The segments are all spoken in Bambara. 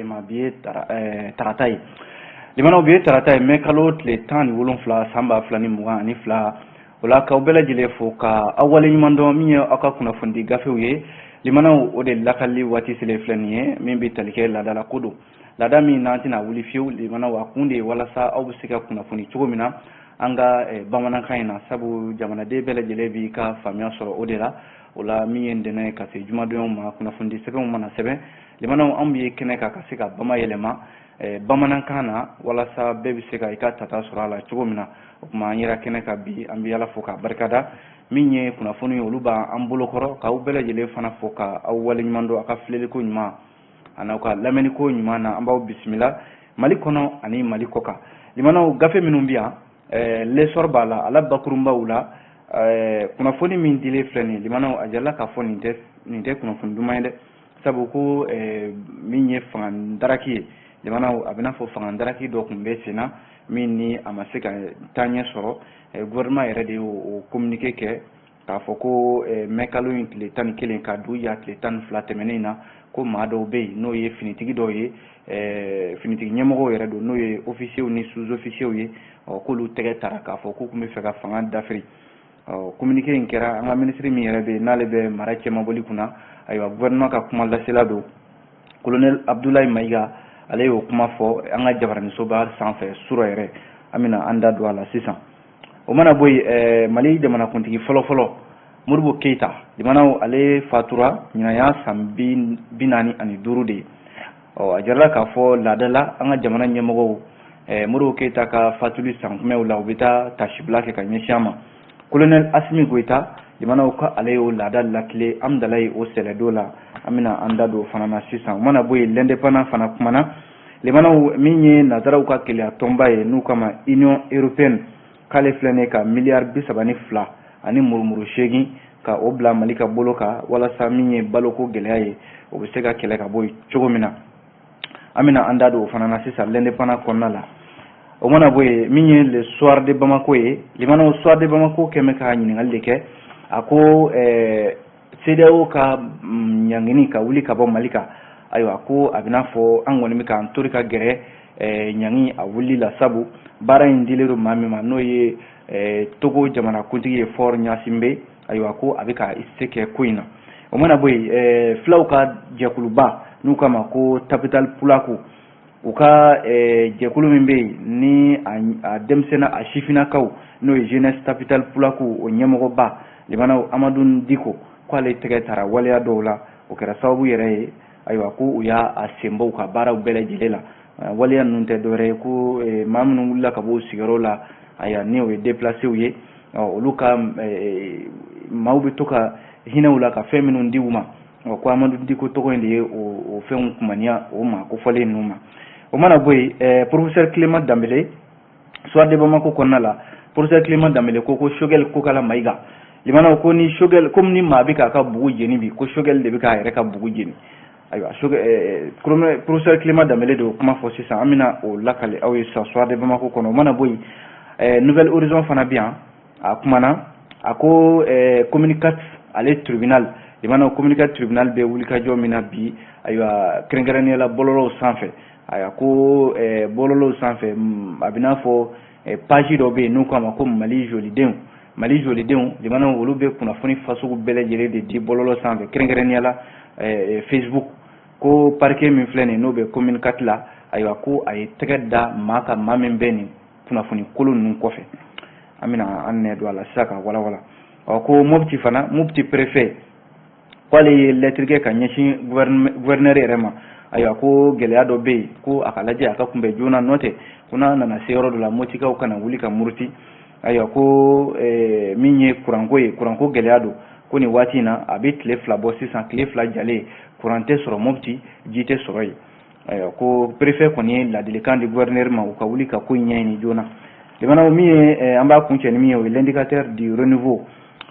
lajɛlen ma. Bi ye tarata ye, limanaw, bi ye tarata ye, mɛ kalo tile 17, san 2022. O la, k'aw bɛɛ lajɛlen fo ka aw waleɲuman dɔn. Min ye aw ka kunnafonidi gafew ye, limanaw, o de lakali waati selen filɛ nin ye, min bɛ tali kɛ laadala ko don, laada min n'an tɛna wuli fiyewu. Limanaw, a kun de ye walasa aw bɛ se ka kunnafoni cogo min na an ka bamanankan in na, sabu jamanaden bɛɛ lajɛlen b'i ka faamuya sɔrɔ o de la. O la, min ye ntɛnɛn ye ka se jumadonyaw ma, kunnafonidi sɛbɛnw mana sɛbɛn, limanaw, anw bɛ kɛnɛ kan ka se ka bama yɛlɛma bamanankan na, walasa bɛɛ bɛ se ka i ka tata sɔrɔ a la cogo min na. O tuma, an yɛrɛ kɛnɛ kan bi, an bɛ Ala fo k'a barikada. Min ye kunnafoni ye, olu b'an bolo kɔrɔ. K'aw bɛɛ lajɛlen fana fo ka aw waleɲuman dɔn aw ka filɛliko ɲuman ani aw ka lamɛnniko ɲuman na. An b'aw bisimila Mali kɔnɔ ani Mali kɔ kan. Limanaw, gafe minnu bɛ yan, L'Essor b'a la, a la bakurunbaw la, kunnafoni min dilen filɛ nin ye, limanaw, a jirala k'a fɔ nin tɛ kunnafoni duman ye dɛ, sabu ko min ye fanga daraki ye, limanaw, a bɛna fɔ fanga daraki dɔ tun bɛ sen na, min ni a ma se ka taa ɲɛ sɔrɔ. Gouvernement yɛrɛ de y'o communiqué kɛ k'a fɔ ko mɛ kalo in tile 11 ka du ya tile 12 tɛmɛnen na, ko maa dɔw bɛ yen, n'o ye finitigi dɔw ye, finitigi ɲɛmɔgɔw yɛrɛ don, n'o ye officiers ni sous-officiers ye, ɔ k'olu tɛgɛ tara k'a fɔ k'u tun bɛ fɛ ka fanga dafiri. Ɔ communiqué in kɛra, an ka minisiri min yɛrɛ bɛ yen, n'ale bɛ mara cɛmabɔli kunna, ayiwa, gouvernement ka kuma lasela don, colonel Abdoulaye Maïga, ale y'o kuma fɔ an ka jabaraninsoba sanfɛ surɔ yɛrɛ. An bɛna an da don a la sisan. O mana bɔ yen, Mali jamanakuntigi fɔlɔ-fɔlɔ Modibo Keyita, limanaw, ale fatura ɲinan y'a san 45 de ye. Ɔ a jirala k'a fɔ laada la, an ka jamana ɲɛmɔgɔw, Modibo Keyita ka fatuli sankunbɛnw la, u bɛ taa tasibila kɛ ka ɲɛsin a ma. Colonel Assimi Goïta, limanaw, ko ale y'o laada lakile Amudalayi o sɛlɛdo la. An bɛna an da don o fana na sisan. O mana bɔ yen, L'Indépendant fana kumana, limanaw, min ye nanzaraw ka keleya tɔnba ye, n'u kama Union européenne, k'ale filɛ nin ye ka miliyari 32 ani murumuru 8 ka o bila Mali ka bolo kan, walasa min ye baloko gɛlɛya ye, o bɛ se ka kɛlɛ ka bɔ yen cogo min na. An bɛna an da don o fana na sisan L'Indépendant kɔnɔna la. O mana bɔ yen, min ye Le Soir de Bamako ye, limanaw, Soir de Bamako kɛn bɛ ka ɲininkali de kɛ. A ko CEDEAO ka ɲangini ka wuli ka bɔ Mali kan, ayiwa, ko a bɛna fɔ an kɔni bɛ k'an tori ka gɛrɛ ɲangi a wuli la, sabu baara in dilen don maa min ma, n'o ye Togo jamanakuntigi ye, Faure Gnassingbé, ayiwa, ko a bɛ ka se kɛ ko in na. O mana bɔ yen, filaw ka jɛkuluba, n'u k'a ma ko Tabital Pulaaku, u ka jɛkulu min bɛ yen ni a denmisɛnnin a sifinnakaw, n'o ye Jeunesse Tabital Pulaaku, o ɲɛmɔgɔba, limanaw, Amadu Diko, k'ale tɛgɛ tara waleya dɔw la, o kɛra sababu yɛrɛ ye, ayiwa, ko u y'a sen bɔ u ka baaraw bɛɛ lajɛlen la. Waleya ninnu tɛ dɔwɛrɛ ye ko maa minnu wulila ka bɔ u sigiyɔrɔ la, ayiwa, ni o ye déplacés ye, olu ka maaw bɛ to ka hinɛ u la ka fɛn minnu di u ma. Ko Amadu Diko tɔgɔ in de ye o fɛnw kumaniya o ma kofɔlen ninnu ma. O mana bɔ yen, professeur Clément Dembélé, Soir de Bamako kɔnɔna la, professeur Clément Dembélé ko Choguel Kokala Maïga, limanaw, ko ni Choguel, komi ni maa bɛ k'a ka bugu jeni bi, ko Choguel de bɛ k'a yɛrɛ ka bugu jeni. Ayiwa, professeur Clément Dembélé de y'o kuma fɔ sisan. An bɛna o lakale aw ye sisan Soir de Bamako kɔnɔ. O mana bɔ yen, Nouvel Horizon fana bɛ yan, a kumana, a ko commune 4 ale tribunal, limanaw, commune 4 tribunal bɛ wulikajɔ min na bi, ayiwa, kɛrɛnkɛrɛnnenya la bɔlɔlɔw sanfɛ, ayiwa, ko bɔlɔlɔw sanfɛ, a bɛ n'a fɔ page dɔ bɛ yen n'u k'a ma ko Mali jolidenw, Mali jolidenw, limanaw, olu bɛ kunnafoni fasugu bɛɛ lajɛlen de di bɔlɔlɔ sanfɛ, kɛrɛnkɛrɛnnenya la Facebook. Ko parquet min filɛ nin ye, n'o bɛ commune 4 la, ayiwa, ko a ye tɛgɛ da maa kan, maa min bɛ nin kunnafoni kolon ninnu kɔfɛ. An bɛna an nɛ don a la sisan ka walawala. Ɔ ko Mopti fana, Mopti préfet, k'ale ye lettre kɛ ka ɲɛsin gouverneur yɛrɛ ma, ayiwa, ko gɛlɛya dɔ bɛ yen, ko a ka lajɛ a ka kunbɛn joona, n'o tɛ ko n'a nana se yɔrɔ dɔ la, Motikaw kana wuli ka muruti. Ayiwa, ko min ye kuranko ye, kuranko gɛlɛya don, ko nin waati in na, a bɛ tile 2 bɔ sisan, tile 2 jalen, kuran tɛ sɔrɔ Mopti, ji tɛ sɔrɔ yen. Ayiwa, ko préfet kɔni ye ladilikan di gouverneur ma, u ka wuli ka ko in ɲɛɲini joona. Limanaw, min ye an b'a kuncɛ ni min ye, o ye L'Indicateur du Renouveau,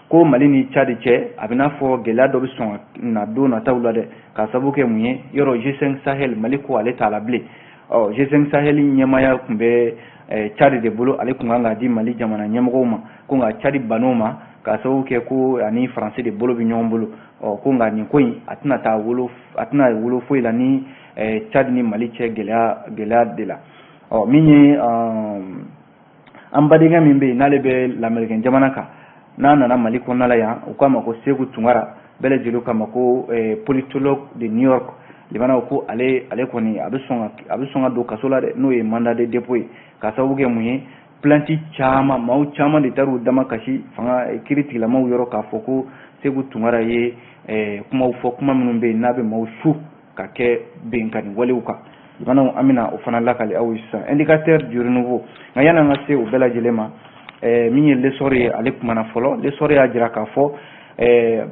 ko Mali ni Tchad cɛ, a bɛ n'a fɔ gɛlɛya dɔ bɛ sɔn ka na don nataw la dɛ. K'a sababu kɛ mun ye? Yɔrɔ G5 Sahel, Mali ko ale t'a la bilen. Ɔ G5 Sahel ɲɛmaaya tun bɛ Tchad de bolo, ale tun kan k'a di Mali jamana ɲɛmɔgɔw ma, ko nka Tchad bann'o ma. K'a sababu kɛ ko ani Faransi de bolo bɛ ɲɔgɔn bolo. Ɔ, ko nka nin ko in, a tɛna taa wolo, a tɛna wolo foyi la ni Tchad ni Mali cɛ gɛlɛya de la. Ɔ, min ye an badenkɛ min bɛ yen, n'ale bɛ lamɛrikɛn jamana kan, n'a nana Mali kɔnɔna la yan, u k'a ma ko Seku Tunkara, bɛɛ lajɛlen k'a ma ko politologue de New York, limanaw, ko ale kɔni a bɛ sɔn ka don kaso la dɛ, n'o ye mandat de dépôt ye. K'a sababu kɛ mun ye? Plainte caman, maaw caman de taar'u dama kasi fanga kiiri tigilamaw yɔrɔ k'a fɔ ko Seku Tunkara ye kumaw fɔ, kuma minnu bɛ yen n'a bɛ maaw su ka kɛ benkanni walew kan. Limanaw, an bɛna o fana lakali aw ye sisan, Indicateur du Renouveau. Nka yanni an ka se o bɛɛ lajɛlen ma, min ye L'Essor ye, ale kumana fɔlɔ. L'Essor y'a jira k'a fɔ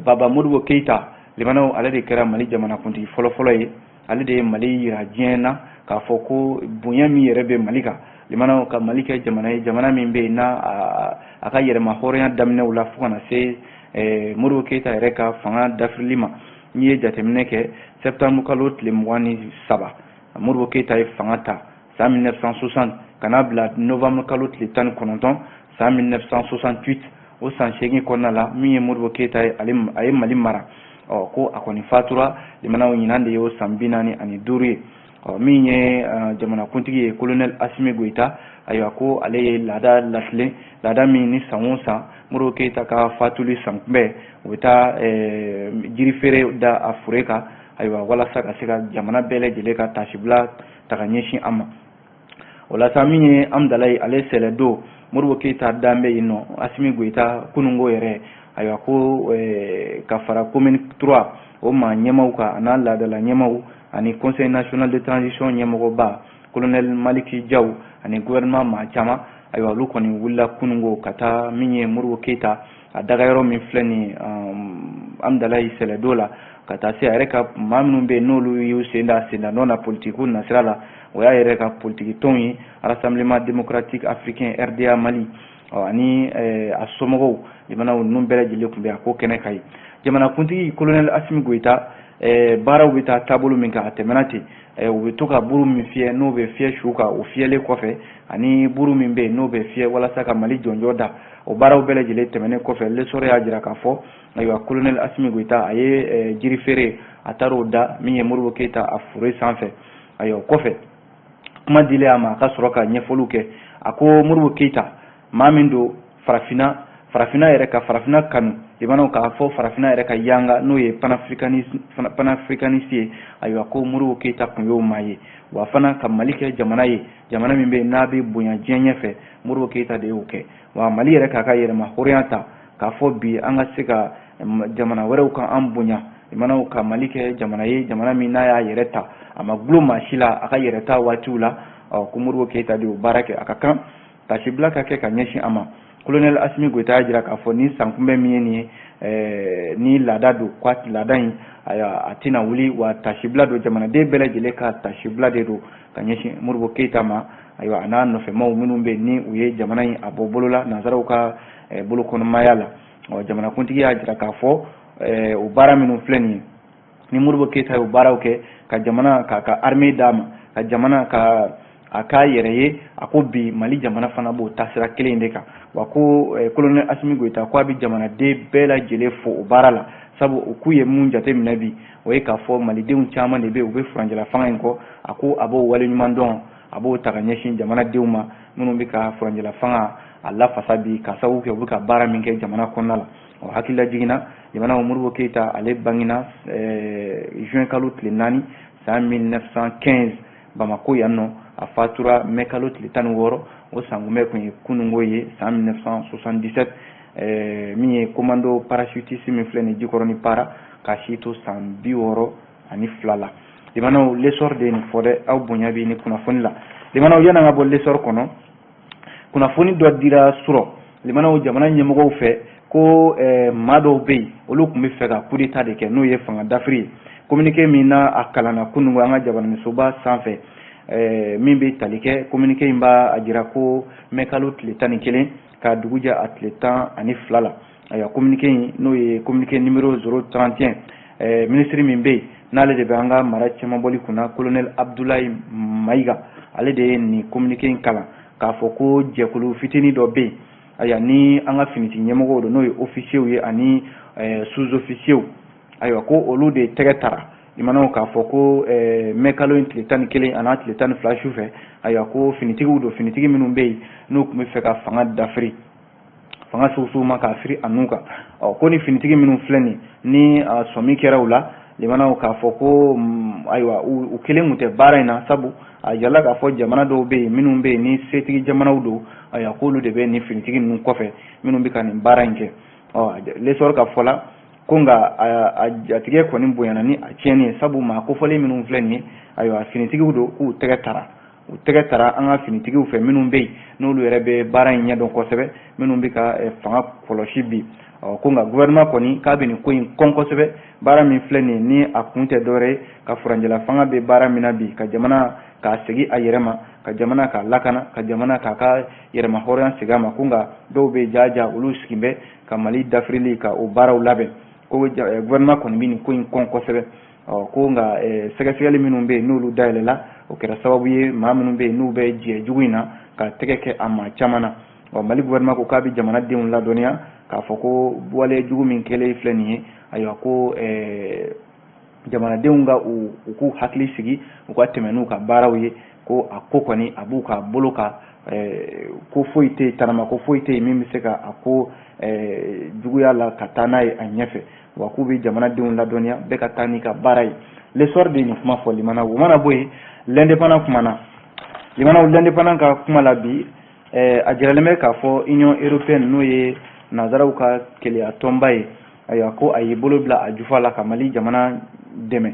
Baba Modibo Keyita, limanaw, ale de kɛra Mali jamanakuntigi fɔlɔfɔlɔ ye. Ale de ye Mali yira diɲɛ na k'a fɔ ko bonya min yɛrɛ bɛ Mali kan, limanaw, ka Mali kɛ jamana ye, jamana min bɛ yen n'a a ka yɛrɛma hɔrɔnya daminɛw la fo ka na se Modibo Keyita yɛrɛ ka fanga dafirili ma. N'i ye jateminɛ kɛ, septembre kalo tile 23, Modibo Keyita ye fanga ta san 1960, ka n'a bila novembre kalo tile 19 san 1968. O san 8 kɔnɔna la, min ye Modibo Keyita ye, ale a ye Mali mara. Ɔ, ko a kɔni fatura, limanaw, ɲinan de y'o san 45 ye. Ɔ, min ye jamanakuntigi ye, colonel Asimi Goyita, ayiwa, ko ale ye laada latilen, laada min ni san o san, Modibo Keyita ka fatuli san kunbɛn, u bɛ taa jirifeere da a fure kan, ayiwa, walasa ka se ka jamana bɛɛ lajɛlen ka tasibila ta ka ɲɛsin a ma. O la sa, min ye Amudalayi, ale sɛlɛ don, Modibo Keyita dan bɛ yen nɔ. Asimi Goyita kununko yɛrɛ, ayiwa, ko ka fara commune 3 o maa ɲɛmaw kan, a n'a laadala ɲɛmaw ani Conseil national de transition ɲɛmɔgɔba colonel Maliki Jaw ani gouvernement maa caman, ayiwa, olu kɔni wulila kununko ka taa min ye Modibo Keyita a dagayɔrɔ min filɛ nin ye Amudalayi sɛlɛdo la, ka taa se a yɛrɛ ka maa minnu bɛ yen, n'olu y'u sen da senda nɔ na politiki nasira la. O y'a yɛrɛ ka politiki tɔnw ye, Rassemblement démocratique africain, RDA Mali, ani a somɔgɔw, limanaw, ninnu bɛɛ lajɛlen tun bɛ a ko kɛnɛ kan ye. Jamanakuntigi colonel Asimi Goyita, baaraw bɛ taa taabolo min kan, a tɛmɛna ten. U bɛ to ka buru min fiyɛ, n'o bɛ fiyɛ su kan, o fiyɛlen kɔfɛ, ani buru min bɛ yen, n'o bɛ fiyɛ walasa ka Mali jɔnjɔn da, o baaraw bɛɛ lajɛlen tɛmɛnen kɔfɛ, L'Essor y'a jira k'a fɔ, ayiwa, colonel Asimi Goyita, a ye jiri feere, a taar'o da min ye Modibo Keyita a fure sanfɛ. Ayiwa, o kɔfɛ, kuma dilen a ma, a ka sɔrɔ ka ɲɛfɔliw kɛ. A ko Modibo Keyita, maa min don farafinna yɛrɛ ka farafinna kanu, limanaw, k'a fɔ farafinna yɛrɛ ka yanga, n'o ye panafricaniste ye. Ayiwa, ko Modibo Keyita tun y'o maa ye. Wa fana ka Mali kɛ jamana ye, jamana min bɛ yen n'a bɛ bonya diɲɛ ɲɛfɛ, Modibo Keyita de y'o kɛ. Wa Mali yɛrɛ k'a ka yɛrɛma hɔrɔnya ta k'a fɔ bi an ka se ka jamana wɛrɛw kan an bonya, limanaw, ka Mali kɛ jamana ye, jamana min n'a y'a yɛrɛ ta, a ma gulon maa si la a ka yɛrɛ ta waatiw la. Ɔ, ko Modibo Keyita de y'o baara kɛ, a ka kan tasibila ka kɛ ka ɲɛsin a ma. Colonel Asimi Goyita y'a jira k'a fɔ ni sankunbɛn min ye nin ye, ni laada don, ko laada in, ayiwa, a tɛna wuli. Wa tasibila don, jamanaden bɛɛ lajɛlen ka tasibila de don ka ɲɛsin Modibo Keyita ma, ayiwa, a n'a nɔfɛmaw minnu bɛ yen, ni u ye jamana in a bɔ bolo la nansaraw ka bolokɔnɔmaya la. Ɔ, jamanakuntigi y'a jira k'a fɔ o baara minnu filɛ nin ye, ni Modibo Keyita y'o baaraw kɛ ka jamana k'a ka armée d'a ma, ka jamana ka a k'a yɛrɛ ye, a ko bi Mali jamana fana b'o taasira kelen in de kan. Wa ko colonel Asimi Goyita ko a bɛ jamanaden bɛɛ lajɛlen fo o baara la, sabu u k'u ye mun jateminɛ bi, o ye k'a fɔ malidenw caman de bɛ yen, u bɛ furancɛla fanga in kɔ. A ko a b'o waleɲuman dɔn, a b'o ta ka ɲɛsin jamanadenw ma minnu bɛ ka furancɛla fanga a lafasa bi, ka sababu kɛ u bɛ ka baara min kɛ jamana kɔnɔna la. O hakilila jiginna, jamana, Modibo Keyita, ale bangena juin kalo tile 4 san 1915 Bamako yan nɔ. A fatura mɛ kalo tile 16, o sankunbɛ tun ye kununko ye, san 1977. Min ye commando parachutiste min filɛ nin Jikɔrɔni Para, k'a si to san 62 la. Limanaw, L'Essor de ye nin fɔ dɛ. Aw bonya bi ni kunnafoni la. Limanaw, yan'an ka bɔ L'Essor kɔnɔ, kunnafoni dɔ dira surɔ, limanaw, jamana ɲɛmɔgɔw fɛ ko maa dɔw bɛ yen, olu tun bɛ fɛ ka coup d'état de kɛ, n'o ye fanga dafiri ye. Communiqué min n'a a kalanna kununko an ka jabaranisoba sanfɛ, min bɛ tali kɛ, communiqué in b'a a jira ko mɛ kalo tile 11 ka dugu jɛ a tile 12 la. Ayiwa, communiqué in, n'o ye communiqué numéro 031, ministre min bɛ yen, n'ale de bɛ an ka mara cɛmabɔli kunna, colonel Abdoulaye Mayiga, ale de ye nin communiqué in kalan k'a fɔ ko jɛkulu fitinin dɔ bɛ yen. Ayiwa, ni an ka finitigi ɲɛmɔgɔw don, n'o ye officiers ye ani sous-officiers, ayiwa, ko olu de tɛgɛ tara limanaw k'a fɔ ko mɛ kalo in tile 11 a n'a tile 12 su fɛ. Ayiwa, ko finitigiw don, finitigi minnu bɛ yen n'u tun bɛ fɛ ka fanga dafiri, fanga sugusugu ma k'a firi a nun kan. Ɔ, ko ni finitigi minnu filɛ nin ni sɔmi kɛra u la, limanaw k'a fɔ ko ayiwa, u kelen tun tɛ baara in na, sabu a jirala k'a fɔ jamana dɔw bɛ yen minnu bɛ yen ni setigi jamanaw don. Ayiwa, k'olu de bɛ nin finitigi ninnu kɔfɛ minnu bɛ ka nin baara in kɛ. Ɔ, L'Essor ka fɔ la ko nka a jatigɛ kɔni bonyana ni a tiɲɛni ye, sabu maa kofɔlen minnu filɛ nin ye, ayiwa, finitigiw don, k'u tɛgɛ tara, u tɛgɛ tara an ka finitigiw fɛ minnu bɛ yen n'olu yɛrɛ bɛ baara in ɲɛdɔn kosɛbɛ, minnu bɛ ka fanga kɔlɔsi bi. Ɔ, ko nka gouvernement kɔni k'a bɛ nin ko in kɔn kosɛbɛ. Baara min filɛ nin ye, ni a kun tɛ dɔwɛrɛ ye ka furancɛla fanga bɛ baara min na bi, ka jamana k'a segin a yɛrɛ ma, ka jamana k'a lakana, ka jamana k'a ka yɛrɛma hɔrɔnya segin a ma. Ko nka dɔw bɛ jaja, olu sigi bɛ ka Mali dafirili ka o baaraw labɛn. Ko gouvernement kɔni bɛ nin ko in kɔn kosɛbɛ. Ɔ, ko nka sɛgɛsɛgɛli minnu bɛ yen n'olu dayɛlɛla, o kɛra sababu ye maa minnu bɛ yen n'u bɛ jɛ jugu in na ka tɛgɛ kɛ a maa caman na. Ɔ, Mali gouvernement ko k'a bɛ jamanadenw ladɔnniya k'a fɔ ko wale jugu min kɛlen filɛ nin ye, ayiwa, ko jamanadenw ka u k'u hakili sigi, u ka tɛmɛ n'u ka baaraw ye, ko a ko kɔni a b'u ka bolo kan, ko foyi tɛ yen, tanama ko foyi tɛ yen min bɛ se ka a ko juguya la ka taa n'a ye a ɲɛfɛ. Wa k'u bɛ jamanadenw ladɔnniya bɛɛ ka taa n'i ka baara ye. L'Essor de ye nin kuma fɔ, limana. O mana bɔ yen, L'Indépendant kumana, limanaw. L'Indépendant ka kuma la bi, a jiralen bɛ k'a fɔ Union européenne, n'o ye nanzaraw ka keleya tɔnba ye, ayiwa, ko a y'i bolo bila a jufa la ka Mali jamana dɛmɛ.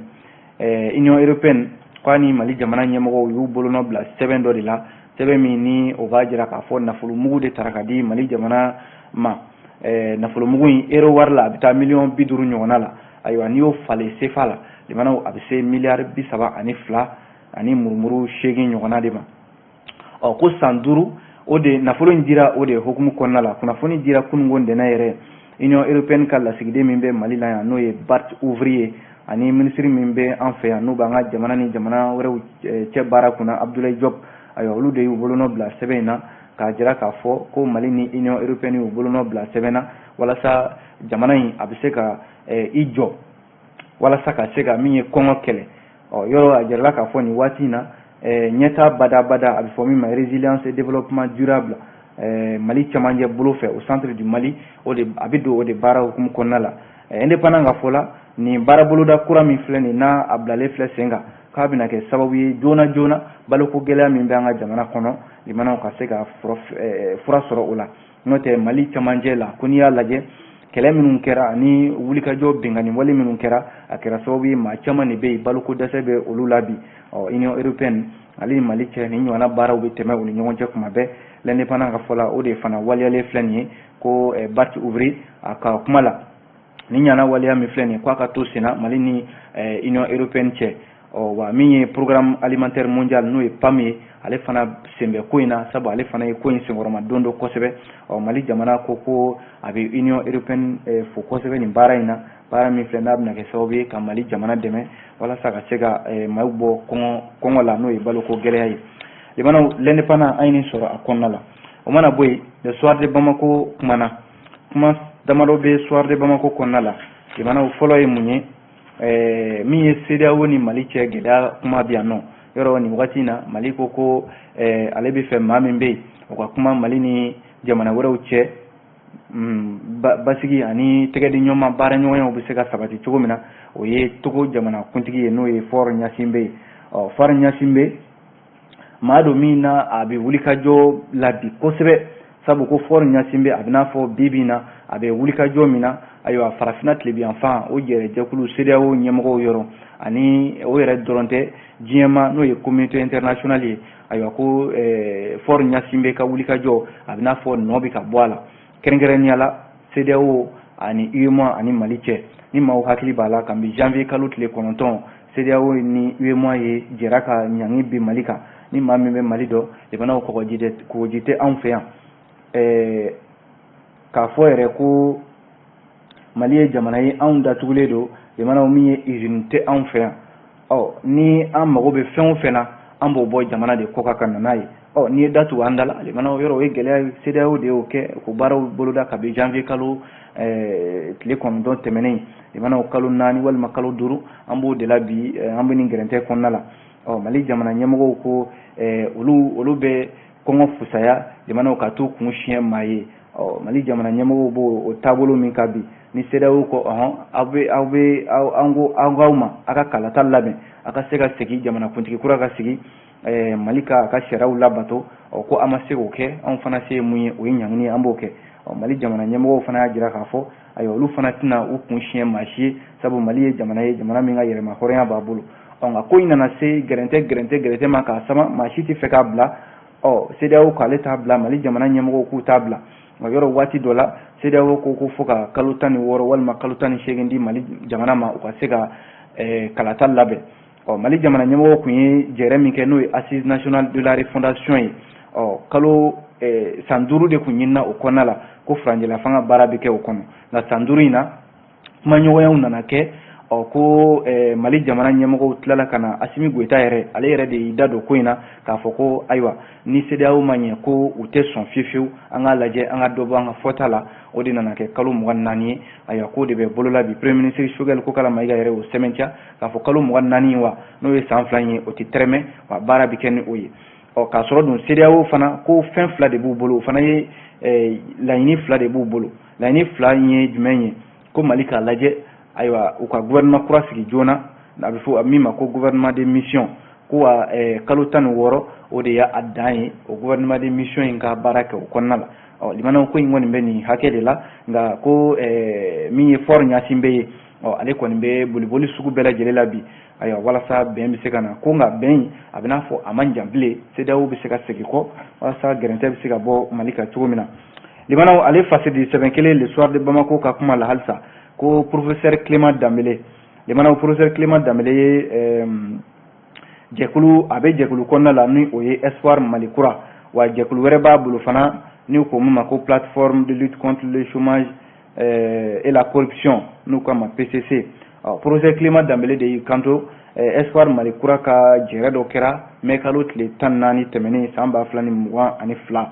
Union européenne k'a ni Mali jamana ɲɛmɔgɔw y'u bolonɔ bila sɛbɛn dɔ de la, sɛbɛn min ni o b'a jira k'a fɔ nafolomugu de tara ka di Mali jamana ma. Nafolomugu in, euro wari la, a bɛ taa miliyɔn 50 ɲɔgɔnna la. Ayiwa, n'i y'o falen sefa la, limanaw, a bɛ se miliyari 32 ani murumuru seegin ɲɔgɔnna de ma. Ɔ, ko san 5 o de nafolo in dira, o de hukumu kɔnɔna la. Kunnafoni dira kununko ntɛnɛn yɛrɛ. Union européenne ka lasigiden min bɛ Mali la yan, n'o ye Bart Ouvry, ani minisiri min bɛ an fɛ yan n'u b'an ka jamana ni jamana wɛrɛw cɛ baara kunna, Abdoulaye Diop, ayiwa, olu de y'u bolonɔ bila sɛbɛn in na k'a jira k'a fɔ ko Mali ni Union européenne y'u bolonɔ bila sɛbɛn na walasa jamana in a bɛ se ka i jɔ, walasa ka se ka min ye kɔngɔ kɛlɛ. Ɔ, yɔrɔ a jirala k'a fɔ nin waati in na, ɲɛta badabada, a bɛ fɔ min ma résilience et développement durable, Mali camancɛ bolo fɛ, au centre du Mali, o de a bɛ don o de baara hukumu kɔnɔna la. Indépendant ka fɔ la, nin baara boloda kura min filɛ nin n'a a bilalen filɛ sen kan, k'a bɛna kɛ sababu ye joona joona baloko gɛlɛya min bɛ an ka jamana kɔnɔ, limanaw, ka se ka fura sɔrɔ o la. N'o tɛ, Mali camancɛ la, ko n'i y'a lajɛ, kɛlɛ minnu kɛra ani wulikajɔ binkanni wale minnu kɛra, a kɛra sababu ye maa caman de bɛ yen, baloko dɛsɛ bɛ olu la bi. Ɔ, Union européenne ale ni Mali cɛ, nin ɲɔgɔnna baaraw bɛ tɛmɛ u ni ɲɔgɔn cɛ kuma bɛɛ. L'Indépendant ka fɔ la, o de fana waleyalen filɛ nin ye. Ko Bart Ouvry a ka kuma la, nin ɲana waleya min filɛ nin ye, k'a ka to senna Mali ni Union européenne cɛ. Ɔ, wa min ye Programme alimentaire mondial, n'o ye PAM ye, ale fana sen bɛ ko in na, sabu ale fana ye ko in senkɔrɔma don dɔ kosɛbɛ. Ɔ, Mali jamana ko ko a bɛ Union européenne fo kosɛbɛ nin baara in na, baara min filɛ n'a bɛna kɛ sababu ye ka Mali jamana dɛmɛ walasa ka se ka maaw bɔ kɔngɔ la, n'o ye baloko gɛlɛya ye. Limanaw, L'Indépendant, an ye nin sɔrɔ a kɔnɔna la. O mana bɔ yen, Le Soir de Bamako kumana. Kuma damadɔ bɛ Soir de Bamako kɔnɔna la, limanaw. Fɔlɔ ye mun ye? Min ye CEDEAO ni Mali cɛ gɛlɛya kuma bi yan nɔ. Yɔrɔ nin wagati in na, Mali ko ko ale bɛ fɛ maa min bɛ yen, o ka kuma Mali ni jamana wɛrɛw cɛ basigi ani tɛgɛdi ɲɔgɔn baara ɲɔgɔnyaw bɛ se ka sabati cogo min na, o ye Togo jamana kuntigi ye, n'o ye Faure Gnassingbé ye. Ɔ, Faure Gnassingbé, maa don min na a bɛ wulikajɔ la bi kosɛbɛ, sabu ko Faure Gnassingbé, a bɛ n'a fɔ bi bi in na a bɛ wulikajɔ min na, ayiwa, farafinna tilebiyanfan o jɛrɛjɛkulu CEDEAO ɲɛmɔgɔw yɔrɔ, ani o yɛrɛ dɔrɔn tɛ, diɲɛma, n'o ye communauté internationale ye. Ayiwa, ko Faure Gnassingbé ka wulikajɔ, a bɛ n'a fɔ nɔ bɛ ka bɔ a la, kɛrɛnkɛrɛnnenya la CEDEAO ani UEMOA ani Mali cɛ. Ni maaw hakili b'a la, kabi janvier kalo tile 9, CEDEAO ni UEMOA ye jɛra ka ɲangi bin Mali kan. Ni maa min bɛ Mali dɔn, jamanaw, kɔgɔji tɛ anw fɛ yan. K'a fɔ yɛrɛ ko Mali ye jamana ye, anw datugulen don, jamanaw min ye usine tɛ anw fɛ yan. Ɔ, ni an mago bɛ fɛn o fɛn na, An b'o bɔ jamana de kɔ kan ka na n'a ye. Ɔ, n'i ye da tugu an da la, limanaw, yɔrɔ o ye gɛlɛya ye. CEDEAO de y'o kɛ k'o baaraw boloda kabi janvier kalo tile 9 tɛmɛnen. Limanaw, kalo 4 walima kalo 5, an b'o de la bi, an bɛ nin gɛrɛntɛ kɔnɔna la. Ɔ, Mali jamana ɲɛmɔgɔw ko olu bɛ kɔngɔ fusaya, limanaw, ka t'u kun siɲɛ maa ye. Ɔ, Mali jamana ɲɛmɔgɔw b'o o taabolo min kan bi, ni CEDEAO ko ɔhɔn, aw bɛ aw an ko an k'aw ma, a ka kalata labɛn, a ka se ka segin jamanakuntigi kura ka sigi, Mali ka a ka sariyaw labato. Ɔ, ko an ma se k'o kɛ, anw fana se ye mun ye, o ye ɲangini ye, an b'o kɛ. Ɔ, Mali jamana ɲɛmɔgɔw fana y'a jira k'a fɔ, ayiwa, olu fana tɛna u kun siɲɛ maa si ye, sabu Mali ye jamana ye, jamana min ka yɛrɛma hɔrɔnya b'a bolo. Ɔ, nka ko in nana se gɛrɛntɛ gɛrɛntɛ gɛrɛntɛ ma k'a sama, maa si tɛ fɛ k'a bila. Ɔ, CEDEAO k'ale t'a bila, Mali jamana ɲɛmɔgɔw k'u t'a bila. Nka yɔrɔ waati dɔ la, CEDEAO ko fo ka kalo 16 walima kalo 18 di Mali jamana ma, u ka se ka kalata labɛn. Ɔ, Mali jamana ɲɛmɔgɔw tun ye jɛrɛ min kɛ, n'o ye Assise nationale de la refondation ye, ɔ, kalo san 5 de tun ɲinina o kɔnɔna la, ko furancɛla fanga baara bɛ kɛ o kɔnɔ. Nka san 5 in na, kumaɲɔgɔnyaw nana kɛ. Ɔ, ko Mali jamana ɲɛmɔgɔw tilala ka na, Assimi Goïta yɛrɛ, ale yɛrɛ de y'i da don ko in na k'a fɔ ko ayiwa, ni CEDEAO ma ɲɛ, ko u tɛ sɔn fiyewu fiyewu, an k'a lajɛ, an ka dɔ bɔ an ka fɔta la. O de nana kɛ kalo 24 ye. Ayiwa, k'o de bɛ bolola bi. Premier ministre Choguel Kokalla Maïga yɛrɛ y'o sɛmɛntiya k'a fɔ kalo 24 in wa, n'o ye san 2 ye, o tɛ tɛrɛmɛ wa, baara bɛ kɛ ni o ye. Ɔ, k'a sɔrɔ dun CEDEAO fana ko fɛn fila de b'u bolo, o fana ye laɲini fila de b'u bolo. Laɲini fila in ye jumɛn ye? Ko Mali k'a lajɛ, ayiwa, u ka gouvernement kura sigi joona, a bɛ fɔ min ma ko gouvernement de mission, ko wa kalo 16, o de y'a dan ye, o gouvernement de mission in ka baara kɛ o kɔnɔna la. Ɔ, limanaw, ko in kɔni bɛ nin hakɛ de la. Nka ko min ye Faure Gnassingbé ye, ɔ, ale kɔni bɛ boliboli sugu bɛɛ lajɛlen la bi, ayiwa, walasa bɛn bɛ se ka na. Ko nka bɛn in, a bɛ n'a fɔ a man jan bilen, CEDEAO bɛ se ka segin kɔ walasa gɛrɛntɛ bɛ se ka bɔ Mali kan cogo min na. Limanaw, ale fasidi sɛbɛn kelen, Le Soir de Bamako ka kuma la halisa, ko professeur Clément Dembélé, limanaw, professeur Clément Dembélé ye jɛkulu, a bɛ jɛkulu kɔnɔna la ni o ye Espoir Mali Kura, wa jɛkulu wɛrɛ b'a bolo fana ni ko min ma ko Plateforme de lutte contre le chômage et la corruption, n'u k'a ma PCC. Ɔ, professeur Clément Dembélé de y'i kanto Espoir Mali Kura ka jɛrɛ dɔ kɛra mai kalo tile 14 tɛmɛnen san 2022,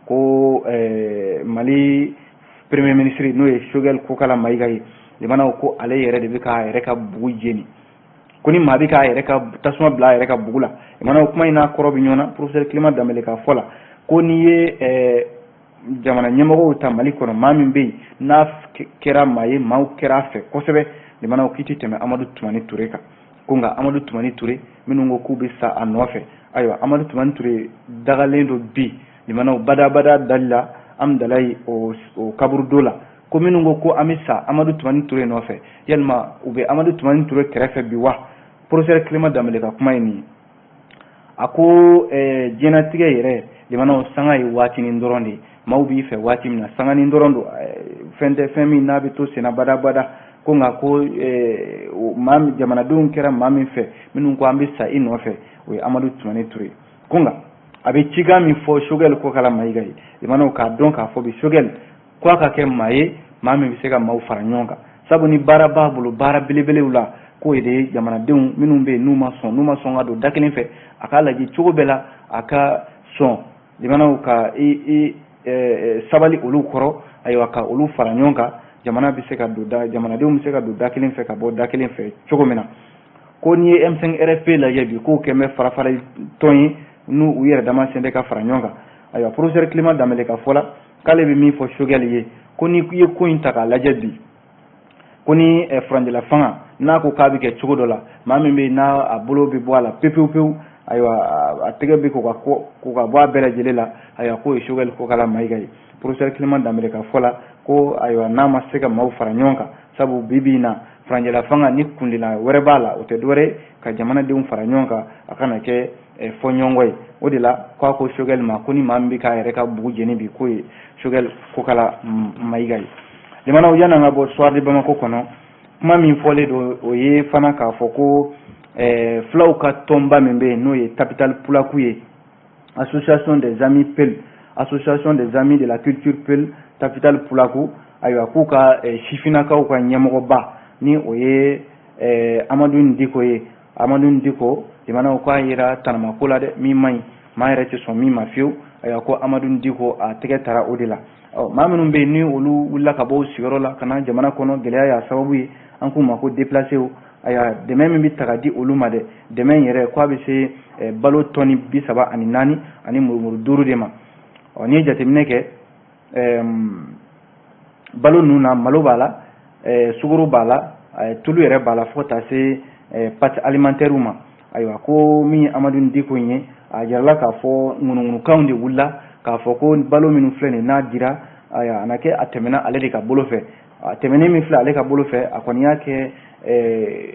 ko Mali premier ministre, n'o ye Choguel Kokalla Maïga ye, limanaw, ko ale yɛrɛ de bɛ k'a yɛrɛ ka bugu jeni, ko ni maa bɛ k'a yɛrɛ ka tasuma bila a yɛrɛ ka bugu la. Limanaw, kuma in n'a kɔrɔ bɛ ɲɔgɔn na. Professeur Clément Dembélé ka fɔ la, ko n'i ye jamana ɲɛmɔgɔw ta Mali kɔnɔ, maa min bɛ yen n'a kɛra maa ye, maaw kɛra a fɛ kosɛbɛ, limanaw, k'i tɛ tɛmɛ Amadu Tumani Ture kan. Ko nka Amadu Tumani Ture, minnu ko k'u bɛ sa a nɔfɛ, ayiwa, Amadu Tumani Ture dagalen don bi, limanaw, badabada dali la Amudalayi, o kaburudo la. Ko minnu ko ko an bɛ sa Amadu Tumani Ture nɔfɛ, yalima u bɛ Amadu Tumani Ture kɛrɛfɛ bi wa? Professeur Clément Dembélé ka kuma ye nin ye. A ko diɲɛnatigɛ yɛrɛ, limanaw, sanga ye waatinin dɔrɔn de ye. Maaw b'i fɛ waati min na, sanganin dɔrɔn don, fɛn tɛ fɛn min n'a bɛ to senna badabada. Ko nka ko maa jamanadenw kɛra maa min fɛ, minnu ko an bɛ sa i nɔfɛ, o ye Amadu Tumani Ture. Ko nka a bɛ cikan min fɔ Choguel Kokalla Maïga ye, limanaw, k'a dɔn k'a fɔ bi, Choguel ko a ka kɛ maa ye, maa min bɛ se ka maaw fara ɲɔgɔn kan, sabu ni baara b'a bolo, baara belebelew la, k'o de ye jamanadenw minnu bɛ yen n'u ma sɔn ka don da kelen fɛ, a k'a lajɛ cogo bɛɛ la a ka sɔn, limanaw, ka i sabali olu kɔrɔ, ayiwa, ka olu fara ɲɔgɔn kan, jamana bɛ se ka don da, jamanadenw bɛ se ka don da kelen fɛ ka bɔ da kelen fɛ cogo min na. Ko n'i ye M5 RFP lajɛ bi, k'o kɛn bɛ fara tɔn ye n'u u yɛrɛ dama sen tɛ ka fara ɲɔgɔn kan. Ayiwa, professeur Clément Dembélé ka fɔ la, k'ale bɛ min fɔ Choguel ye, ko n'i ye ko in ta k'a lajɛ bi, ko ni furancɛla fanga n'a ko k'a bɛ kɛ cogo dɔ la, maa min bɛ yen n'a a bolo bɛ bɔ a la pewu pewu, ayiwa, a tɛgɛ bɛ ko ka bɔ a bɛɛ lajɛlen la, ayiwa, k'o ye Choguel Kokalla Maïga ye. Professeur Clément Dembélé ka fɔ la, ko ayiwa, n'a ma se ka maaw fara ɲɔgɔn kan, sabu bi bi in na, furancɛla fanga ni kundila wɛrɛ b'a la, o tɛ dɔwɛrɛ ka jamanadenw fara ɲɔgɔn kan, a kana kɛ fɔɲɔgɔnkɔ ye. O de la k'a ko Choguel ma ko ni maa min bɛ k'a yɛrɛ ka bugu jeni bi, k'o ye Choguel Kokalla Maïga ye. Limanaw, yan'an ka bɔ Soir de Bamako kɔnɔ, kuma min fɔlen don, o ye fana k'a fɔ ko fulaw ka tɔnba min bɛ yen, n'o ye Tabital Pulaku ye, association des amis Peul, association des amis de la culture Peul, Tabital Pulaku, ayiwa, k'u ka sifinnakaw ka ɲɛmɔgɔba, ni o ye Amadu Diko ye, Amadu Diko. Limanaw k'a yera tanamako la dɛ, min man ɲi, maa yɛrɛ tɛ sɔn min ma fiyewu. Ayiwa, ko Amadu Diko a tɛgɛ tara o de la. Ɔ, maa minnu bɛ yen ni olu wulila ka bɔ u sigiyɔrɔ la ka na jamana kɔnɔ, gɛlɛya y'a sababu ye, an k'u ma ko déplacé. Ayiwa, dɛmɛ min bɛ ta ka di olu ma dɛ, dɛmɛ in yɛrɛ ko a bɛ se balo tɔni 34 ani murumuru 5 de ma. Ɔ, n'i ye jateminɛ kɛ balo ninnu na, malo b'a la, sukaro b'a la, tulu yɛrɛ b'a la, fo ka taa se pâte alimentaire ma. Ayiwa, ko min ye Amadu Diko in ye, a jirala k'a fɔ ŋunuŋunukanw de wulila k'a fɔ ko balo minnu filɛ nin n'a dira, ayiwa, a na kɛ a tɛmɛna ale de ka bolo fɛ. A tɛmɛnen min filɛ ale ka bolo fɛ, a kɔni y'a kɛ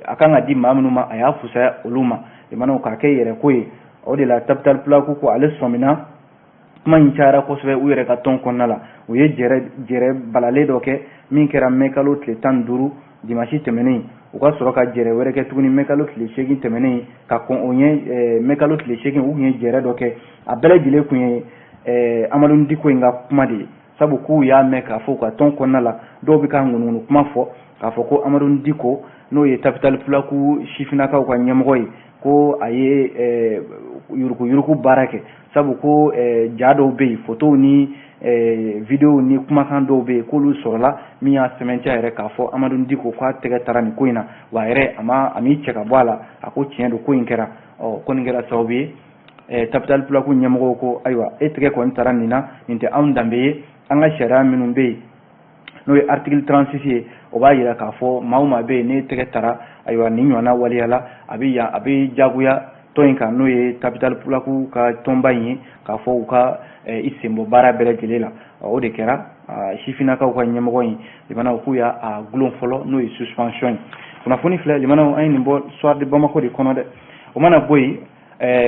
a kan ka di maa minnu ma, a y'a fusaya olu ma. Limanaw, k'a kɛ yɛrɛ ko ye. O de la Tabital Pulaku ko ale sɔmina kuma in cayara kosɛbɛ u yɛrɛ ka tɔn kɔnɔna la. U ye jɛrɛ balalen dɔ kɛ min kɛra mɛkalo tile 15, dimanche tɛmɛnen. U ka sɔrɔ ka jɛrɛ wɛrɛ kɛ tuguni mɛkalo tile 8 tɛmɛnen. Ka kɔn o ɲɛ, mɛkalo tile 8, u tun ye jɛrɛ dɔ kɛ. A bɛɛ lajɛlen tun ye Amadu Diko in ka kuma de ye, sabu k'u y'a mɛn k'a fɔ u ka tɔn kɔnɔna la, dɔw bɛ ka ŋunuŋunu kuma fɔ k'a fɔ ko Amadu Diko, n'o ye Tabital Pulaku sifinnakaw ka ɲɛmɔgɔ ye, ko a ye yuruguyurugu baara kɛ, sabu ko ja dɔw bɛ yen, fotow ni videow ni kumakan dɔw bɛ yen, k'olu sɔrɔla min y'a sɛmɛntiya yɛrɛ k'a fɔ Amadu Diko k'a tɛgɛ taara nin ko in na. Wa a yɛrɛ a ma a m'i cɛ ka bɔ a la, a ko tiɲɛ don, ko in kɛra. Ɔ, ko nin kɛra sababu ye Tabital Pulaku ɲɛmɔgɔw ko ayiwa, e tɛgɛ kɔni taara nin na, nin tɛ anw danbe ye. An ka sariya minnu bɛ yen, n'o ye article 36 ye, o b'a jira k'a fɔ maa o maa bɛ yen n'e tɛgɛ tara, ayiwa, nin ɲɔgɔnna waleya la, a bɛ yan, a bɛ jagoya tɔn in kan, n'o ye Tabital Pulaku ka tɔnba in ye, k'a fɔ u ka i sen bɔ baara bɛɛ lajɛlen la. O de kɛra sifinnakaw ka ɲɛmɔgɔ in, limanaw, k'u y'a gulon fɔlɔ, n'o ye suspension ye. Kunnafoni filɛ, limanaw, an ye nin bɔ Soir de Bamako de kɔnɔ dɛ. O mana bɔ yen,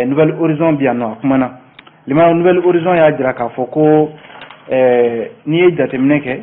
Nouvel Horizon bi yan nɔ, a kumana. Limanaw, Nouvel Horizon y'a jira k'a fɔ ko n'i ye jateminɛ kɛ,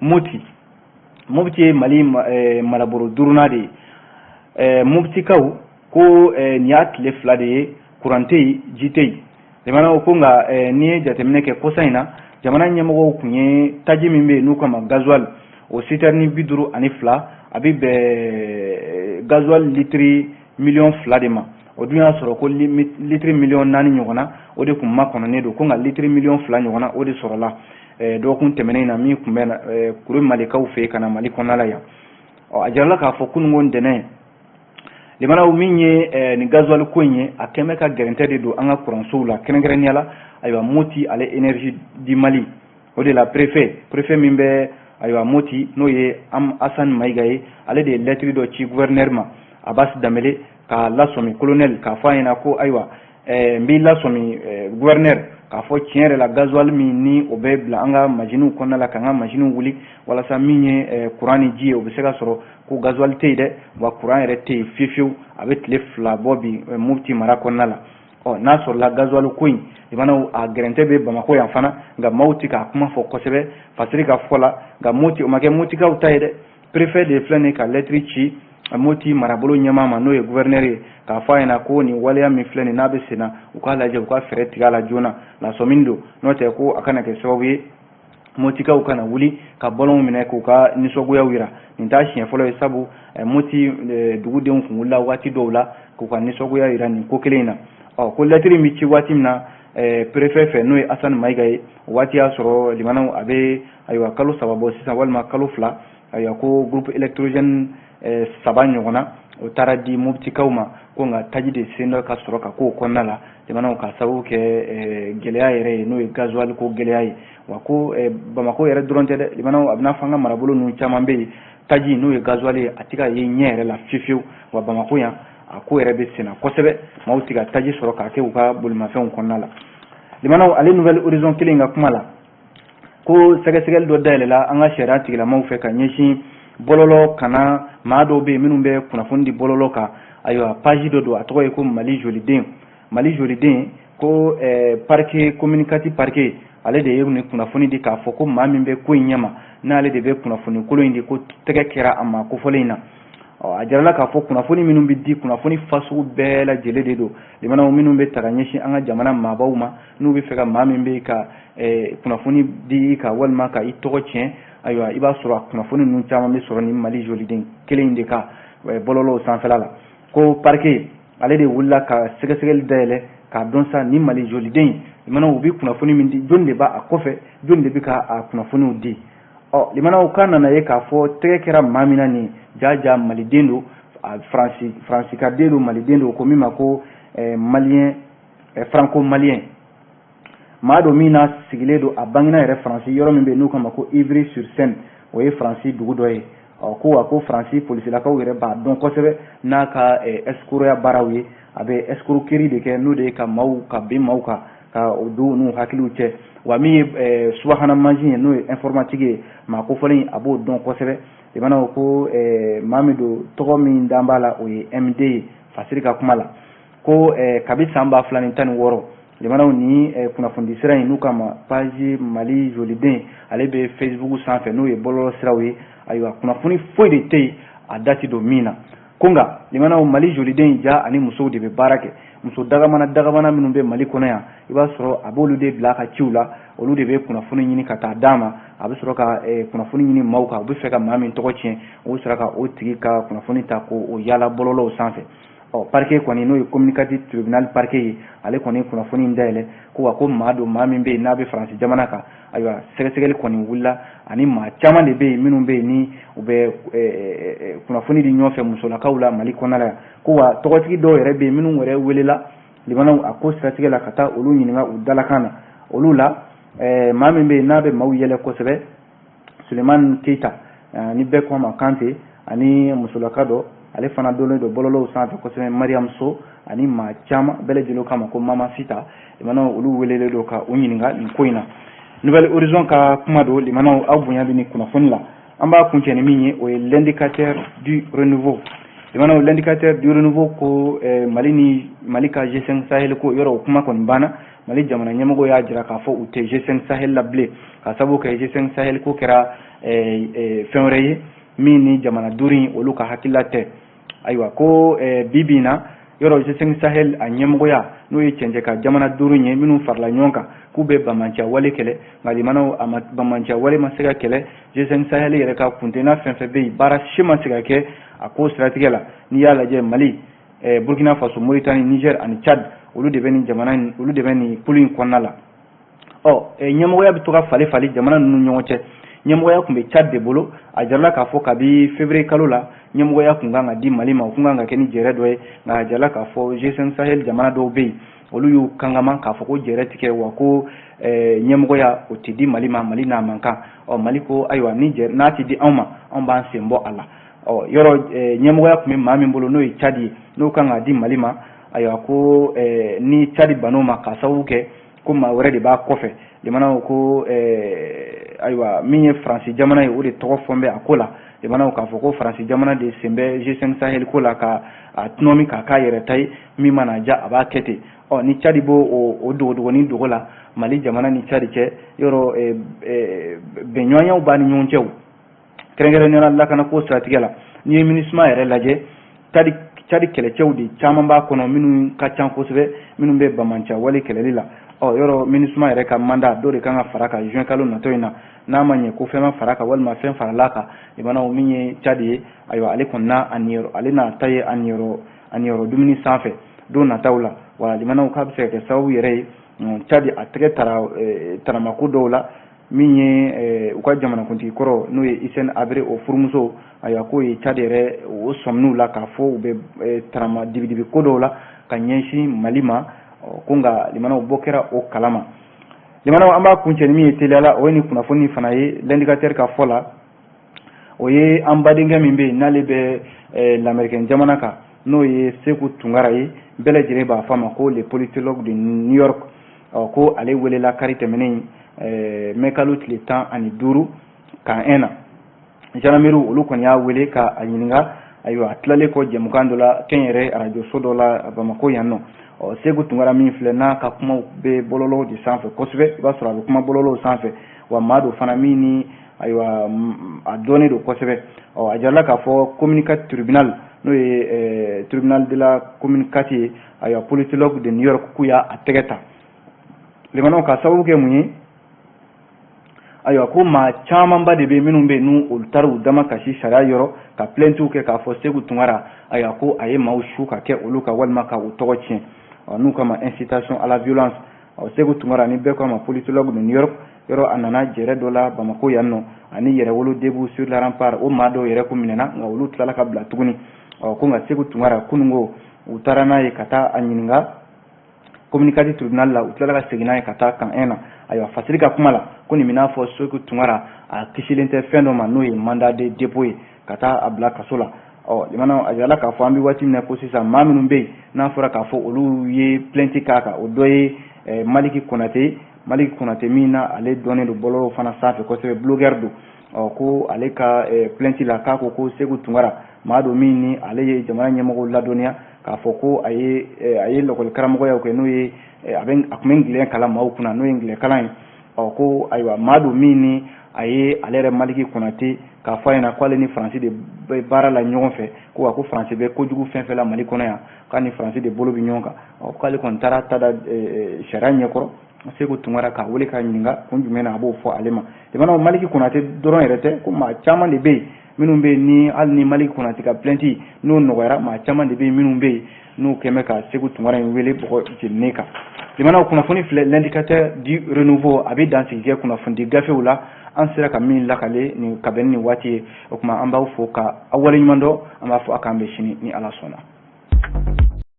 Mopti ye Mali marabolo duurunan de ye. Moptikaw ko nin y'a tile 2 de ye, kuran tɛ yen, ji tɛ yen. Limanaw, ko nka n'i ye jateminɛ kɛ kɔsa in na, jamana ɲɛmɔgɔw tun ye taji min bɛ yen n'u kama gasoil, o citerne 52, a bɛ bɛn gasoil litiri 2 miliyɔn de ma. O dun y'a sɔrɔ ko litiri 4 miliyɔn ɲɔgɔnna, o de tun makɔnɔnen don. Ko nka litiri 2 miliyɔn ɲɔgɔnna, o de sɔrɔla dɔgɔkun tɛmɛnen in na, min tun bɛ kuru malikaw fɛ yen ka na Mali kɔnɔna la yan. Ɔ, a jirala k'a fɔ kununko ntɛnɛn, limanaw, min ye nin gasoil ko in ye, a kɛn bɛ ka gɛrɛntɛ de don an ka kuransow la, kɛrɛnkɛrɛnnenya la, ayiwa, Moti ale Énergie du Mali. O de la préfet min bɛ, ayiwa, Moti, n'o ye Asan Mayiga ye, ale de ye lɛtiri dɔ ci gouverneur ma, Abbas Danbele, k'a lasɔmi, colonel, k'a fɔ a ɲɛna ko ayiwa, n b'i lasɔmi, gouverneur, k'a fɔ tiɲɛ yɛrɛ la, gasoil min ni o bɛ bila an ka masiniw kɔnɔna la, k'an ka masiniw wuli walasa min ye kuran ni ji ye, o bɛ se ka sɔrɔ, ko gasoil tɛ yen dɛ, wa kuran yɛrɛ tɛ yen fiyewu fiyewu. A bɛ tile 2 bɔ bi Mopti mara kɔnɔna la. Ɔ, n'a sɔrɔla gasoil ko in, limanaw, a gɛrɛntɛ bɛ Bamakɔ yan fana, nka maaw tɛ k'a kuma fɔ kosɛbɛ fasiri ka fɔ la. Nka Moti, o ma kɛ Motikaw ta ye dɛ. Préfet de filɛ nin ye ka lɛtiri ci Moti marabolo ɲɛmaa ma, n'o ye gouverneur ye, k'a fɔ a ɲɛna ko nin waleya min filɛ nin n'a bɛ sen na, u k'a lajɛ, u ka fɛɛrɛ tigɛ a la joona, lasɔmini don, n'o tɛ ko a kana kɛ sababu ye Motikaw kana wuli ka bɔlɔnw minɛ k'u ka nisɔngoyaw yira. Nin t'a siɲɛ fɔlɔ ye, sabu Moti dugudenw kun wulila waati dɔw la k'u ka nisɔngoya yira nin ko kelen in na. Ɔ, ko lɛtiri bɛ ci waati min na préfet fɛ, n'o ye Asan Mayiga ye, o waati y'a sɔrɔ, limanaw, a bɛ, ayiwa, kalo 3 bɔ sisan walima kalo 2. Ayiwa, ko groupe électrogène 3 ɲɔgɔnna, o taara di Moptikaw ma, ko nka taji de sen dɔ ka sɔrɔ ka k'o kɔnɔna la, limanaw, ka sababu kɛ gɛlɛya yɛrɛ ye, n'o ye gasoil ko gɛlɛya ye. Wa ko Bamakɔ yɛrɛ dɔrɔn tɛ dɛ, limanaw, a bɛna fɔ an ka marabolo ninnu caman bɛ yen, taji, n'o ye gasoil ye, a tɛ ka ye ɲɛ yɛrɛ la fiyewu fiyewu. Wa Bamakɔ yan, a ko yɛrɛ bɛ senna kosɛbɛ, maaw tɛ ka taji sɔrɔ k'a kɛ u ka bolimafɛnw kɔnɔna la. Limanaw, ale Nouvel Horizon kelen ka kuma la, ko sɛgɛsɛgɛli dɔ dayɛlɛla an ka sariya tigilamaw fɛ ka ɲɛsin bɔlɔlɔ kana maa dɔw bɛ yen minnu bɛ kunnafoni di bɔlɔlɔ kan. Ayiwa, page dɔ don, a tɔgɔ ye ko Mali Joliden. Mali Joliden ko parquet communicatif, parquet ale de ye nin kunnafoni di k'a fɔ ko maa min bɛ ko in ɲɛma, n'ale de bɛ kunnafoni kolon in di, ko tɛgɛ kɛra a ma kofɔlen in na. Ɔ, a jirala k'a fɔ kunnafoni minnu bɛ di, kunnafoni fasugu bɛɛ lajɛlen de don, limanaw, minnu bɛ ta ka ɲɛsin an ka jamana maabaw ma, n'u bɛ fɛ ka maa min bɛ ka kunnafoni di i kan walima ka i tɔgɔ tiɲɛ. Ayiwa, i b'a sɔrɔ a kunnafoni ninnu caman bɛ sɔrɔ nin Mali Joliden kelen in de kan bɔlɔlɔw sanfɛla la. Ko parquet Ale de wulila ka sɛgɛsɛgɛli dayɛlɛ k'a dɔn sa ni Mali joliden limanaw u bɛ kunnafoni min di, jɔni de b'a kɔfɛ, jɔni de bɛ ka a kunnafoniw di. Ɔ limanaw, k'a nana ye k'a fɔ tɛgɛ kɛra maa min na nin, jaja maliden don, Faransi, Faransi ka den don, maliden don, ko min ma ko malien, franco malien maa don min na sigilen don, a bangena yɛrɛ Faransi, yɔrɔ min bɛ yen n'u k'a ma ko Ivry sur Seine, o ye Faransi dugu dɔ ye. Ɔ ko wa ko Faransi polisilakaw yɛrɛ b'a dɔn kosɛbɛ n'a ka escrocya baaraw ye. A bɛ escroquerie de kɛ, n'o de ye ka maaw ka bin maaw kan ka o don n'u hakiliw cɛ. Wa min ye subahana mansin ye, n'o ye informatique ye, maa kofɔlen a b'o dɔn kosɛbɛ. I mana ko maa min don, tɔgɔ min dan b'a la, o ye MD ye. Fasiri ka kuma la, ko kabi san 2016, limanaw, ni kunnafoni sira in n'u k'a ma page Mali joliden, ale bɛ Facebook sanfɛ, n'o ye bɔlɔlɔ siraw ye. Ayiwa, kunnafoni foyi de tɛ yen a dati don min na. Ko nka limanaw, Mali joliden ja ani musow de bɛ baara kɛ, muso dagamana dagamana minnu bɛ Mali kɔnɔ yan, i b'a sɔrɔ a b'olu de bila a ka ciw la, olu de bɛ kunnafoni ɲini ka taa d'a ma. A bɛ sɔrɔ ka kunnafoni ɲini maaw kan, u bɛ fɛ ka maa min tɔgɔ tiɲɛ, u bɛ sɔrɔ ka o tigi ka kunnafoni ta k'o yaala bɔlɔlɔw sanfɛ. Ɔ parquet kɔni, n'o ye commune 4 tribunal parquet ye, ale kɔni kunnafoni in dayɛlɛ ko wa ko maa don, maa min bɛ yen n'a bɛ Faransi jamana kan. Ayiwa, sɛgɛsɛgɛli kɔni wulila, ani maa caman de bɛ yen minnu bɛ yen ni u bɛ kunnafoni di ɲɔgɔn fɛ musolakaw la Mali kɔnɔna la yan. Ko wa tɔgɔtigi dɔw yɛrɛ bɛ yen minnu yɛrɛ welela limanaw a ko siratigɛ la ka taa olu ɲininka u dalakan na. Olu la, maa min bɛ yen n'a bɛ maaw yɛlɛ kosɛbɛ, Sulemani Keyita, ni bɛɛ ko a ma Kante, ani musolaka dɔ, ale fana donnen don bɔlɔlɔw sanfɛ kosɛbɛ, Mariam So, ani maa caman bɛɛ lajɛlen k'a ma ko Mama Sita. Limanaw, olu welelen don ka u ɲininka nin ko in na. Nouvel Horizon ka kuma don. Limanaw, aw bonya bɛ nin kunnafoni la. An b'a kuncɛ ni min ye, o ye l'Indicateur du Renouveau. Limanaw, l'Indicateur du Renouveau ko Mali ni Mali ka G5 Sahel ko yɔrɔ, o kuma kɔni banna. Mali jamana ɲɛmɔgɔ y'a jira k'a fɔ u tɛ G5 Sahel la bilen, ka sababu kɛ G5 Sahel ko kɛra fɛn wɛrɛ ye min ni jamana duuru in olu ka hakilila tɛ. Ayiwa, ko bi bi in na, yɔrɔ G5 Sahel a ɲɛmɔgɔya, n'o ye cɛncɛn ka jamana duuru ye minnu farala ɲɔgɔn kan k'u bɛ bamanciya wale kɛlɛ, nka limanaw, a ma bamanciya wale ma se ka kɛlɛ. G5 Sahel yɛrɛ ka kuntenna fɛn fɛn bɛ yen, baara si ma se ka kɛ a ko siratigɛ la. N'i y'a lajɛ, Mali, Burkina Faso, Mauritanie, Niger ani Tchad, olu de bɛ nin jamana in, olu de bɛ nin kulu in kɔnɔna la. Ɔ ɲɛmɔgɔya bɛ to ka falen falen jamana ninnu ɲɔgɔn cɛ. Ɲɛmɔgɔya tun bɛ Tchad de bolo. A jirala k'a fɔ kabi février kalo la, ɲɛmɔgɔya tun kan ka di Mali ma, o tun kan ka kɛ ni jɛrɛ dɔ ye. Nka a jirala k'a fɔ G5 Sahel jamana dɔw bɛ yen, olu y'u kankama k'a fɔ ko jɛrɛ tigɛ wa ko ɲɛmɔgɔya o tɛ di Mali ma, Mali n'a man kan. Ɔ Mali ko ayiwa, ni n'a tɛ di anw ma, anw b'an sen bɔ a la. Ɔ yɔrɔ ɲɛmɔgɔya tun bɛ maa min bolo, n'o ye Tchad ye, n'o kan ka di Mali ma, ayiwa, ko ni Tchad ban'o ma k'a sababu kɛ ko maa wɛrɛ de b'a kɔfɛ. Limanaw, ko ayiwa, min ye Faransi jamana ye, o de tɔgɔ fɔn bɛ a ko la. Limanaw, k'a fɔ ko Faransi jamana de sen bɛ G5 Sahel ko la ka a tɔnɔmi k'a k'a yɛrɛ ta ye, min mana diya a b'a kɛ ten. Ɔ ni Tchad b'o o dogodogonin dogo la Mali jamana ni Tchad cɛ, yɔrɔ bɛnɲɔgɔnyaw b'a ni ɲɔgɔn cɛ, kɛrɛnkɛrɛnnenya la lakanako siratigɛ la. N'i ye MINUSMA yɛrɛ lajɛ, Tchad kɛlɛcɛw de caman b'a kɔnɔ minnu ka ca kosɛbɛ, minnu bɛ bamanciya wale kɛlɛli la. Ɔ yɔrɔ MINUSMA yɛrɛ ka mandat dɔ de kan ka fara kan juin kalo natɔ in na. N'a ma ɲɛ ko fɛn ma fara kan walima fɛn farala kan, limanaw, min ye Tchad ye, ayiwa, ale kɔni n'a a niyɔrɔ, ale n'a ta ye a niyɔrɔ dumuni sanfɛ don nataw la. Wala limanaw, k'a bɛ se ka kɛ sababu yɛrɛ ye Tchad a tɛgɛ tara taramako dɔw la, min ye u ka jamanakuntigi kɔrɔ, n'o ye Hissène Habré, o furumuso. Ayiwa, k'o ye Tchad yɛrɛ o sɔmin'u la k'a fɔ u bɛ tarama dibidibi ko dɔw la ka ɲɛsin Mali ma. Ko nka limanaw, bɔ kɛra o kalama. Limanaw, an b'a kuncɛ ni min ye teliya la, o ye nin kunnafoni fana ye. L'Indicateur ka fɔ la, o ye an badenkɛ min bɛ yen n'ale bɛ lamɛrikɛn jamana kan, n'o ye Seku Tunkara ye, bɛɛ lajɛlen b'a fɔ a ma ko le politologue de New York. Ɔ ko ale welela kari tɛmɛnen, mɛ kalo tile 15, camp 1 na, gendarmerie olu kɔni y'a wele ka a ɲininka. Ayiwa, a tilalen kɔ jɛmukan dɔ la kɛnyɛrɛ arajoso dɔ la Bamako yan nɔ. Ɔ Seku Tunkara min filɛ, n'a ka kumaw bɛ bɔlɔlɔw de sanfɛ kosɛbɛ, i b'a sɔrɔ a bɛ kuma bɔlɔlɔw sanfɛ, wa maa dɔ fana min ni ayiwa a dɔnnen don kosɛbɛ. Ɔ a jirala k'a fɔ commune 4 tribunal, n'o ye tribunal de la commune 4 ye, ayiwa, politologue de New York, k'u y'a tɛgɛ ta, limanaw, ka sababu kɛ mun ye? Ayiwa, ko maa camanba de bɛ minnu bɛ yen, n'u olu taara u dama kasi sariya yɔrɔ ka plaintes kɛ k'a fɔ Seku Tunkara, ayiwa, ko a ye maaw su ka kɛ olu kan walima ka u tɔgɔ tiɲɛ, n'u kama incitation à la violence. Seku Tunkara ni bɛɛ ko a ma politologue de New York yɔrɔ, a nana jɛrɛ dɔ la Bamako yan nɔ ani Yɛrɛwolo Debout sur la Rempart, o maa dɔw yɛrɛ ko minɛna, nka olu tilala ka bila tuguni. Ko nka Seku Tunkara, kununko u taara n'a ye ka taa a ɲininka commune 4 tribunal la, u tilala ka segin n'a ye ka taa camp 1 na. Ayiwa, Fasiri ka kuma la, ko nin bɛn'a fɔ Seku Tunkara a kisilen tɛ fɛn dɔ ma, n'o ye mandat de dépôt ye, ka taa a bila kaso la. Ɔ limana, a jirala k'a fɔ an bɛ waati min na ko sisan, maa minnu bɛ yen n'a fɔra k'a fɔ olu ye plainte k'a kan, o dɔ ye Maliki Konate. Maliki Konate min na, ale dɔnnen don bɔlɔlɔw fana sanfɛ kosɛbɛ, blogueur don. Ɔ ko ale ka plainte la, k'a ko ko Seku Tunkara maa don min ni ale ye jamana ɲɛmɔgɔw ladɔnniya k'a fɔ ko a ye lakɔli karamɔgɔyaw kɛ, n'o ye a tun bɛ ngilɛ kalan maaw kunna, n'o ye ngilɛ kalan ye. Ɔ ko ayiwa, maa don min ni a ye ale yɛrɛ Maliki Konate k'a fɔ a ɲɛna k'ale ni Faransi de bɛ baara la ɲɔgɔn fɛ, ko wa ko Faransi bɛ kojugu fɛn fɛn la Mali kɔnɔ yan, k'a ni Faransi de bolo bɛ ɲɔgɔn kan. Ɔ k'ale kɔni taara ta da sariya ɲɛkɔrɔ Seku Tunkara k'a wele k'a ɲininka kun jumɛn na a b'o fɔ ale ma. Jamana Maliki Konate dɔrɔn yɛrɛ tɛ, ko maa caman de bɛ yen minnu bɛ yen ni hali ni Maliki Konate ka plainte n'o nɔgɔyara, maa caman de bɛ yen minnu bɛ yen n'u kɛn bɛ ka Seku Tunkara in wele bɔgɔ jeninen kan. Limanaw, kunnafoni filɛ, L'Indicateur du Renouveau, a bɛ dansigi kɛ kunnafonidi gafew la an sera ka min lakale nin ka bɛn ni nin waati ye. O tuma an b'aw fo ka aw waleɲuman dɔn, an b'a fɔ a k'an bɛn sini ni Ala sɔnna.